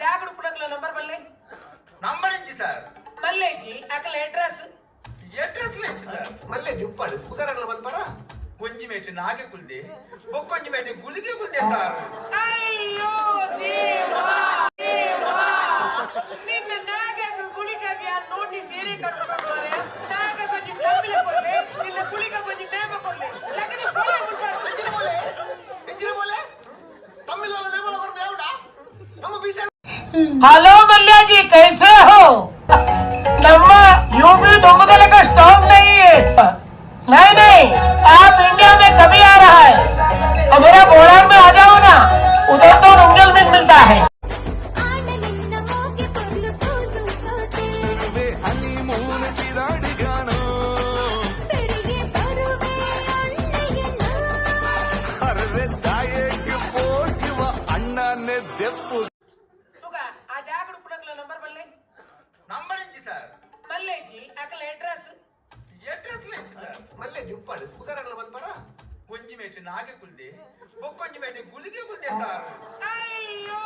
ಜಾಗಡ್ ಉಪ್ಪುನಕಲ್ನ number ಬಲ್ಲೆ. Number ಇಜ್ಜಿ sir. ಮಲ್ಲೆ ಇಜ್ಜಿ, ಅಕಲ್ನ ಅಡ್ರೆಸ್? ಅಡ್ರೆಸ್ ಇಜ್ಜಿ ಸರ್. ಮಲ್ಲೆ ಉಪ್ಪಾಡು ಉದಾಹರಣೆ ಮನ್ಪರ. ಒಂಜಿ ಮೇಟ್ ನಾಗೆ ಕುಲ್ದೆ, ಬೊಕ್ಕೊಂಜಿ ಮೇಟ್ ಗುಳಿಗೆ ಕುಲ್ದೆ ಸರ್. ಅಯ್ಯೋ ದೇವಾ ದೇವಾ, ನಿನ್ನ ನಾಗಗ ಗುಳಿಗಾಗಿ ಆ ನೋಡ್ನಿ ಸೀರೆ ಕಟ್ಕೊಂಡು ಮಾರ್ರೆ. ನಾಗ ಕೊಂಚ ತಮ್ಮಿಲ ಕೊರ್ಲೆ, ನಿನ್ನ ಗುಳಿಗ ಕೊಂಚ ನೇಮ ಕೊರ್ಲೆ. ಲಗದ ಪೋಲೆ ಮುಟ್ಪಾಡು. ಎಂಜಿನ ಬೋಲೆ, ಎಂಜಿನ ಬೋಲೆ, ತಮ್ಮಿಲ ನೇಮಲ ಕೊರ್ನ ಯಾವಡ ನಮ್ಮ ಬೀಸ. हेलो मल्या जी, कैसे हो? नम्मा यूपी दुम्बदल का स्ट्रांग नहीं है। नहीं नहीं, आप इंडिया में कभी आ रहा है और मेरा बॉर्डर में आ जाओ ना, उधर तो रुंगल में मिलता है। ಆಡ ನಿನ್ನ ಮೋಗೆ ಪೊರ್ಲು ತೂದು ಸೋತೆ. ಹನಿಮೂನ್ ಕಿರಾಡಿಗಾನೋ. ಬೆಳಿಗ್ಗೆ ಬರುವೆ ಅಣ್ಣಯ್ಯನ. ಅರ್ರೆ ತಾಯಕ್ಕೆ ಪೋಟಿವ ಅಣ್ಣನೇ ದೆಪ್ಪು. ತುಗ ಆ ಜಾಗಡ್ ಉಪ್ಪುನಕಲ್ನ ನಂಬರ್ ಬಲ್ಲೆ. ನಂಬರ್ ಇಜ್ಜಿ ಸರ್. ಮಲ್ಲೆ ಇಜ್ಜಿ, ಅಕಲ್ನ ಅಡ್ರೆಸ್? ಅಡ್ರೆಸ್ ಇಜ್ಜಿ ಸರ್. ಮಲ್ಲೆ ಉಪ್ಪಾಡು ಉದಾಹರಣೆ ಮನ್ಪರ. ಒಂಜಿ ಮೇಟ್ ನಾಗೆ ಕುಲ್ದೆ, ಬೊಕ್ಕೊಂಜಿ ಮೇಟ್ ಗುಳಿಗೆ ಕುಲ್ದೆ ಸರ್. ಅಯ್ಯೋ.